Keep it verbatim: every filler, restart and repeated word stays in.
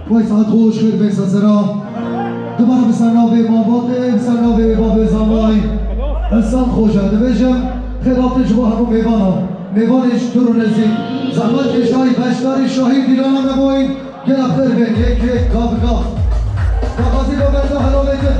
Vay saet xweş, xêr bê sesera. Dubare bi ser navê malbatê, bi ser navê bavê Zamay. Ensan xweş e, dibêjim, xêr hatin ji bo hemû mêvana. Mêvanê ji dûr û nêzîk. Zehmet kêşayî, beşdarî, şahî dîlana me bûyîn. Gela xêr bên, yek yek, gav gav. Daxwazî bo berda helalê din.